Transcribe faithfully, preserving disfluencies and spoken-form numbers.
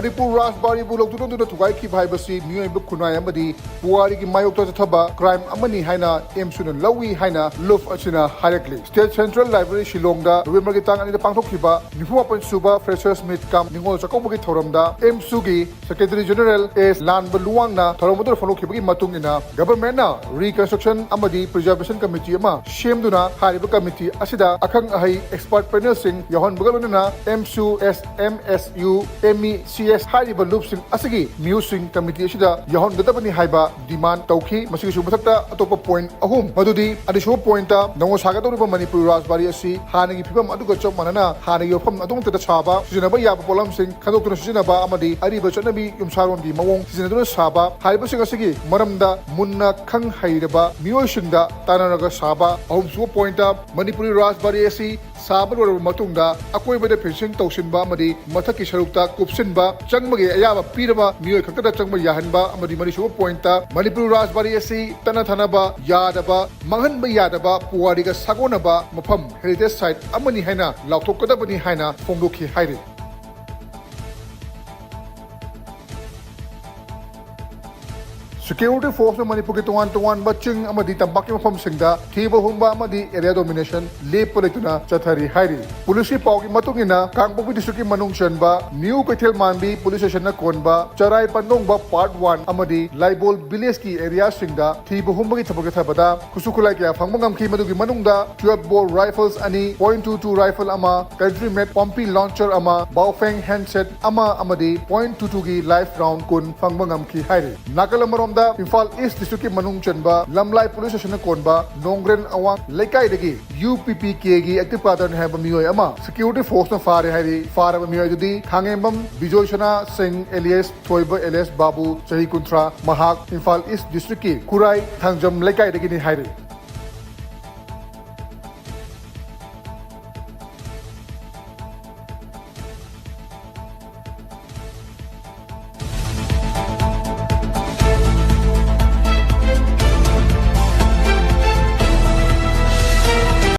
ꯃꯅꯤꯄꯨꯔ ꯔꯥꯖꯕꯥꯔꯤꯕꯨ ꯂꯧꯊꯣꯛꯅꯗꯨꯅ ꯊꯨꯒꯥꯏꯈꯤꯕ ꯍꯥꯏꯕꯁꯤ ꯃꯤꯑꯣꯏꯕ ꯈꯨꯟꯅꯥꯏ ꯑꯃꯗꯤ ꯄꯨꯋꯥꯔꯤꯒꯤ ꯃꯥꯌꯣꯛꯇ ꯆꯠꯊꯕ ꯀ꯭ꯔꯥꯏꯝ ꯑꯃꯅꯤ ꯍꯥꯏꯅ ꯑꯦꯝꯁꯨꯅ ꯂꯧꯏ ꯍꯥꯏꯅ ꯂꯨꯐ ꯑꯁꯤꯅ ꯍꯥꯏꯔꯛꯂꯤ꯫ ꯁ꯭ꯇꯦꯠ ꯁꯦꯟꯇ꯭ꯔꯦꯜ ꯂꯥꯏꯕ꯭ꯔꯦꯔꯤ ꯁꯤꯂꯣꯡꯗ ꯅꯣꯕꯦꯝꯕꯔꯒꯤ ꯇꯥꯡ ꯑꯅꯤꯗ ꯄꯥꯡꯊꯣꯛꯈꯤꯕ ꯅꯤꯐꯨ ꯃꯥꯄꯟ ꯁꯨꯕ ꯐ꯭ꯔꯦꯁꯔꯁ ꯃꯤꯠ ꯀꯝ ꯅꯤꯉꯣꯜ ꯆꯥꯛꯀꯧꯕꯒꯤ ꯊꯧꯔꯝꯗ ꯑꯦꯝꯁꯨꯒꯤ ꯁꯦꯀ꯭ꯔꯦꯇꯔꯤ ꯖꯦꯅꯔꯦꯜ ꯑꯦꯁ ꯂꯥꯟꯕ ꯂꯨꯋꯥꯡꯅ ꯊꯧꯔꯝ ꯑꯗꯨꯗ ꯐꯣꯡꯗꯣꯛꯈꯤꯕꯒꯤ ꯃꯇꯨꯡ ꯏꯟꯅ, ꯒꯚꯔꯟꯃꯦꯟꯠꯅ ꯔꯤꯀꯟꯁꯇ꯭ꯔꯛꯁꯟ ꯑꯃꯗꯤ ꯄ꯭ꯔꯤꯖꯥꯔꯕꯦꯁꯟ ꯀꯃꯤꯇꯤ ꯑꯃ ꯁꯦꯝꯗꯨꯅ ꯍꯥꯏꯔꯤꯕ ꯀꯃꯤꯇꯤ ꯑꯁꯤꯗ ꯑꯈꯪ ꯑꯍꯩ ꯑꯦꯛꯁꯄꯔꯠ ꯄꯦꯅꯦꯜꯁꯤꯡ ꯌꯥꯎꯍꯟꯕꯒ ꯂꯣꯏꯅꯅ ꯑꯦꯝꯁꯨ, S M S U, M E C S ꯍꯥꯏꯔꯤꯕ ꯂꯨꯞꯁꯤꯡ ꯑꯁꯤꯒꯤ ꯃꯤꯍꯨꯠꯁꯤꯡ ꯀꯃꯤꯇꯤ ꯑꯁꯤꯗ ꯌꯥꯎꯍꯟꯒꯗꯕꯅꯤ ꯍꯥꯏꯕ ꯗꯤꯃꯥꯟ ꯇꯧꯈꯤ꯫ ꯃꯁꯤꯒꯤꯁꯨ ꯃꯊꯛꯇ ꯑꯇꯣꯞꯄ ꯄꯣꯏꯟꯠ ꯑꯍꯨꯝ, ꯃꯗꯨꯗꯤ ꯑꯅꯤꯁꯨꯕ ꯄꯣꯏꯟꯠꯇ ꯅꯧꯅ ꯁꯥꯒꯗꯧꯔꯤꯕ ꯃꯅꯤꯄꯨꯔ ꯔꯥꯖꯕꯥꯔꯤ ꯑꯁꯤ ꯍꯥꯟꯅꯒꯤ ꯐꯤꯕꯝ ꯑꯗꯨꯒ ꯆꯞ ꯃꯥꯟꯅꯅ ꯍꯥꯟꯅꯒꯤ ꯃꯐꯝ ꯑꯗꯨꯃꯛꯇꯗ ꯁꯥꯕ, ꯁꯤꯖꯤꯟꯅꯕ ꯌꯥꯕ ꯄꯣꯠꯂꯝꯁꯤꯡ ꯈꯟꯗꯣꯛꯇꯨꯅ ꯁꯤꯖꯤꯟꯅꯕ ꯑꯃꯗꯤ ꯑꯔꯤꯕ ꯆꯠꯅꯕꯤ ꯌꯨꯝꯁꯥꯔꯣꯟꯒꯤ ꯃꯑꯣꯡ ꯁꯤꯖꯤꯟꯅꯗꯨꯅ ꯁꯥꯕ ꯍꯥꯏꯔꯤꯕꯁꯤꯡ ꯑꯁꯤꯒꯤ ꯃꯔꯝꯗ ꯃꯨꯟꯅ ꯈꯪ ꯍꯩꯔꯕ ꯃꯤꯑꯣꯏꯁꯤꯡꯗ ꯇꯥꯟꯅꯔꯒ ꯁꯥꯕ꯫ ꯑꯍꯨꯝꯁꯨꯕ ꯄꯣꯏꯟꯠꯇ ꯃꯅꯤꯄꯨꯔꯤ ꯔꯥꯖꯕꯥꯔꯤ ꯑꯁꯤ ꯁꯥꯕ ꯂꯣꯏꯔꯕ ꯃꯇꯨꯡꯗ ꯑꯀꯣꯏꯕꯗ ꯐꯦꯟꯁꯤꯡ ꯇꯧꯁꯤꯟꯕ ꯑꯃꯗꯤ ꯃꯊꯛꯀꯤ ꯁꯔꯨꯛꯇ ꯀꯨꯞꯁꯤꯟꯕ, ꯆꯪꯕꯒꯤ ꯑꯌꯥꯕ ꯄꯤꯔꯕ ꯃꯤꯑꯣꯏ ꯈꯛꯇꯗ ꯆꯪꯕ ꯌꯥꯍꯟꯕ ꯑꯃꯗꯤ ꯃꯔꯤꯁꯨꯕ ꯄꯣꯏꯟꯠꯇ ꯃꯅꯤꯄꯨꯔ ꯔꯥꯖꯕꯥꯔꯤ ꯑꯁꯤ ꯇꯠꯅ ꯊꯥꯅꯕ ꯌꯥꯗꯕ, ꯃꯥꯡꯍꯟꯕ ꯌꯥꯗꯕ ꯄꯨꯋꯥꯔꯤꯒ ꯁꯥꯒꯣꯟꯅꯕ ꯃꯐꯝ, ꯍꯦꯔꯤꯇꯦꯖ ꯁꯥꯏꯠ ꯑꯃꯅꯤ ꯍꯥꯏꯅ ꯂꯥꯎꯊꯣꯛꯀꯗꯕꯅꯤ ꯍꯥꯏꯅ ꯐꯣꯡꯗꯣꯛꯈꯤ ꯍꯥꯏꯔꯤ꯫ ꯁꯦꯀ꯭ꯌꯨꯔꯤꯇꯤ ꯐꯣꯔꯁꯅ ꯃꯅꯤꯄꯨꯔꯒꯤ ꯇꯣꯉꯥꯟ ꯇꯣꯉꯥꯟꯕ ꯆꯤꯡ ꯑꯃꯗꯤ ꯇꯝꯄꯥꯛꯀꯤ ꯃꯐꯝꯁꯤꯡꯗ ꯊꯤꯕ ꯍꯨꯝꯕ ꯑꯃꯗꯤ ꯑꯦꯔꯤꯌꯥ ꯗꯣꯃꯤꯅꯦꯁꯟ ꯂꯦꯞꯄ ꯂꯩꯇꯅ ꯆꯠꯊꯔꯤ ꯍꯥꯏꯔꯤ꯫ ꯄꯨꯂꯤꯁꯀꯤ ꯄꯥꯎꯒꯤ ꯃꯇꯨꯡ ꯏꯟꯅ, ꯀꯥꯡꯄꯣꯛꯄꯤ ꯗꯤꯁꯇ꯭ꯔꯤꯛꯀꯤ ꯃꯅꯨꯡ ꯆꯟꯕ ꯅ꯭ꯌꯨ ꯀꯩꯊꯦꯜ ꯃꯥꯟꯕꯤ ꯄꯨꯂꯤꯁ ꯁ꯭ꯇꯦꯁꯟꯅ ꯀꯣꯟꯕ ꯆꯔꯥꯏ ꯄꯟꯗꯣꯡꯕ ꯄꯥꯔꯠ ꯋꯥꯟ ꯑꯃꯗꯤ ꯂꯥꯏꯕꯣꯜ ꯚꯤꯂꯦꯖꯀꯤ ꯑꯦꯔꯤꯌꯥꯁꯤꯡꯗ ꯊꯤꯕ ꯍꯨꯝꯕꯒꯤ ꯊꯕꯛ ꯆꯠꯊꯕꯗ ꯈꯨꯠꯁꯨ ꯈꯨꯠꯂꯥꯏ ꯀꯌꯥ ꯐꯪꯕ ꯉꯝꯈꯤ꯫ ꯃꯗꯨꯒꯤ ꯃꯅꯨꯡꯗ ꯇꯨꯌꯦꯜꯐ ꯕꯣꯔ ꯔꯥꯏꯐꯜꯁ ꯑꯅꯤ, ꯄꯣꯏꯟꯠ ꯇꯨ ꯇꯨ ꯔꯥꯏꯐꯜ ꯑꯃ, ꯀꯟꯇ꯭ꯔꯤ ꯃꯦꯠ ꯄꯝꯄꯤ ꯂꯣꯟꯆꯔ ꯑꯃ, ꯕꯥꯎꯐꯦꯡ ꯍꯦꯟꯗꯁꯦꯠ ꯑꯃ ꯑꯃꯗꯤ ꯄꯣꯏꯟꯠ ꯇꯨ ꯇꯨꯒꯤ ꯂꯥꯏꯐ ꯔꯥꯎꯟ ꯀꯨꯟ ꯐꯪꯕ ꯉꯝꯈꯤ ꯍꯥꯏꯔꯤ꯫ ꯅꯥꯀꯜ ꯑꯃꯔꯣꯝꯗ, ꯏꯝꯐꯥꯜ ꯏꯁ ꯗꯤꯁꯇ꯭ꯔꯤꯛꯀꯤ ꯃꯅꯨꯡ ꯆꯟꯕ ꯂꯝꯂꯥꯏ ꯄꯨꯂꯤꯁ ꯁ꯭ꯇꯦꯁꯟꯅ ꯀꯣꯟꯕ ꯅꯣꯡꯒ꯭ꯔꯦꯟ ꯑꯋꯥꯡ ꯂꯩꯀꯥꯏꯗꯒꯤ ꯌꯨ ꯄꯤ ꯄꯤ ꯀꯦꯒꯤ ꯑꯦꯛꯇꯤꯚ ꯄꯥꯗꯔꯅꯤ ꯍꯥꯏꯕ ꯃꯤꯑꯣꯏ ꯑꯃ ꯁꯦꯀ꯭ꯌꯨꯔꯤꯇꯤ ꯐꯣꯔꯁꯅ ꯐꯥꯔꯦ ꯍꯥꯏꯔꯤ꯫ ꯐꯥꯔꯕ ꯃꯤꯑꯣꯏ ꯑꯗꯨꯗꯤ ꯈꯥꯉꯦꯝꯕꯝ ꯕꯤꯖꯣꯏ ꯁꯅꯥ ꯁꯤꯡ ꯑꯦꯂꯤꯌꯥꯁ ꯊꯣꯏꯕ ꯑꯦꯂꯤꯌꯥꯁ ꯕꯥꯕꯨ, ꯆꯍꯤ ꯀꯨꯟꯊ꯭ꯔꯥ, ꯃꯍꯥꯛ ꯏꯝꯐꯥꯜ ꯏꯁ ꯗꯤꯁꯇ꯭ꯔꯤꯛꯀꯤ ꯈꯨꯔꯥꯏ ꯊꯥꯡꯖꯝ ꯂꯩꯀꯥꯏꯗꯒꯤꯅꯤ ꯍꯥꯏꯔꯤ꯫